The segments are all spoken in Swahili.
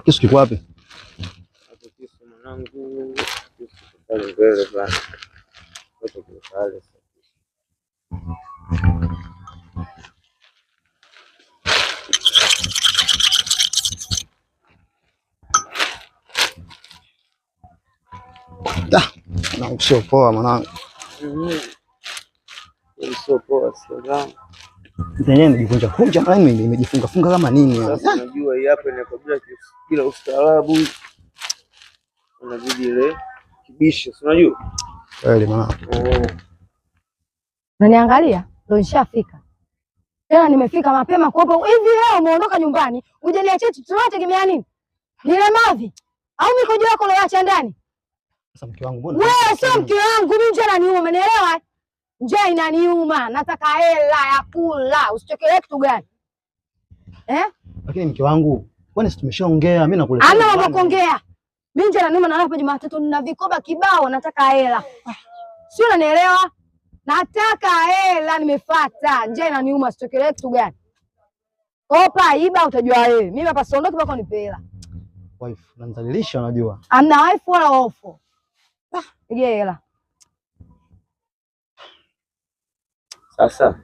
Kisu kiko wapi? Hapo kisu mwanangu, kisu kiko pale mbele bana. Wote kiko pale. Da, na sio poa mwanangu. Sio poa, sio kama. Yenyewe imejikunja kunja mwanangu, imejifunga funga kama nini yani. Sasa unajua hii hapa inakwambia bila ustaarabu. Unabidi ile kibisho, si unajua? Kweli mwanangu. Unaniangalia? Ndo nishafika. Tena nimefika mapema kuopo. Hivi leo umeondoka nyumbani, hujaniachia tunategemea nini? Nile mavi au mikojo yako uliacha ndani? Sasa mke wangu mbona? Wewe sio mke wangu, mimi njaa inaniuma, umenielewa? Njaa inaniuma, nataka hela ya kula. Usichokelee kitu gani? Eh? Lakini mke wangu, kwani si tumeshaongea? Mimi nakuletea. Ana mambo kuongea. Mimi njaa inaniuma na hapa Jumatatu nina vikoba kibao, nataka hela. Sio, unanielewa? Nataka hela, nimefuata. Njaa inaniuma, usichokelee kitu gani? Kopa, iba, utajua wewe. Mimi hapa siondoki mpaka unipe hela. Wife, unanidhalilisha unajua. Amna wife wala ofo. Ah, nije hela. Sasa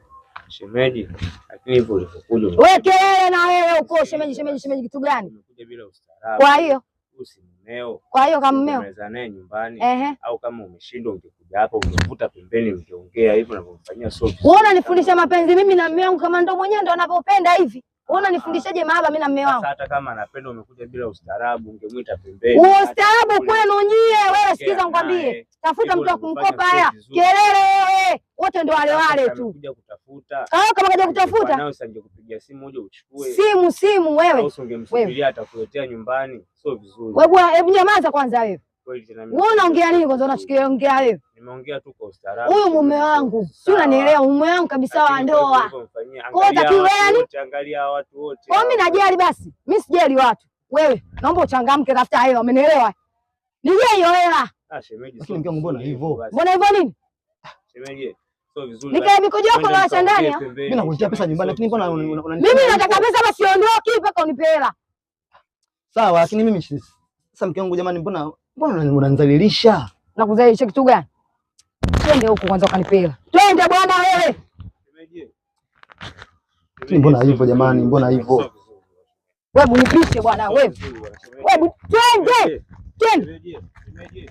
shemeji, lakini hivyo ulivyokuja Wewe kelele na wewe uko shemeji, shemeji, shemeji kitu gani? umekuja bila ustaarabu. Kwa hiyo, Huyu si mmeo. kwa hiyo kama mmeo. Unaweza naye nyumbani Ehe. au kama umeshindwa ungekuja hapa ungevuta pembeni ungeongea hivyo unavyomfanyia sio vizuri. Wewe unanifundisha mapenzi mimi na mume wangu kama ndo mwenyewe ndo anavyopenda hivi. Wewe unanifundishaje mahaba mimi na mume wangu? Sasa hata kama anapenda umekuja bila ustaarabu ungemwita pembeni. Ustaarabu kwenu nyie. Wewe sikiza Ongea nikwambie. naye. Tafuta Hivyo mtu wa unavyofanya kumkopa sio haya. vizuri. Kelele wewe. Wote ndo wale wale tu. Amekuja kutafuta. Ah, kama kaja kutafuta Nao sangekupigia simu uje uchukue. simu simu wewe. Au ungemsubiria atakuletea nyumbani, sio vizuri. Wewe bwana, hebu nyamaza kwanza wewe. Kweli tena mimi. Wewe unaongea nini kwanza unachokiongea wewe? Nimeongea tu kwa ustaarabu. Huyu mume wangu, si unanielewa, mume wangu kabisa wa ndoa. Kwa hiyo takiwa yani- Angalia watu wote. Kwa mimi najali basi. Mimi sijali watu. Wewe naomba uchangamke, tafuta hela, umenielewa? Nije hiyo hela. Ah, shemeji. Lakini sio mke wangu mbona vizuri hivyo? basi. Mbona hivyo nini? Shemeji, sio vizuri. Nikae mikojo yako Twende na ndani. mkaongee pembeni. Mimi nakuletea pesa nyumbani lakini mbona Shemeji, Mimi nataka pesa basi siondoki mpaka unipe hela. Sawa, lakini mimi sasa mke wangu jamani, mbona mbona unanidhalilisha? Nakuzalisha kitu gani? Twende huko kwanza ukanipe hela. Twende bwana wewe. Shemeji. Lakini mbona hivyo jamani, mbona hivyo? Sio vizuri. Wewe unipishe bwana Sio wewe. vizuri bwana, shemeji. Wewe twende. Shemeji, Twende. shemeji, shemeji.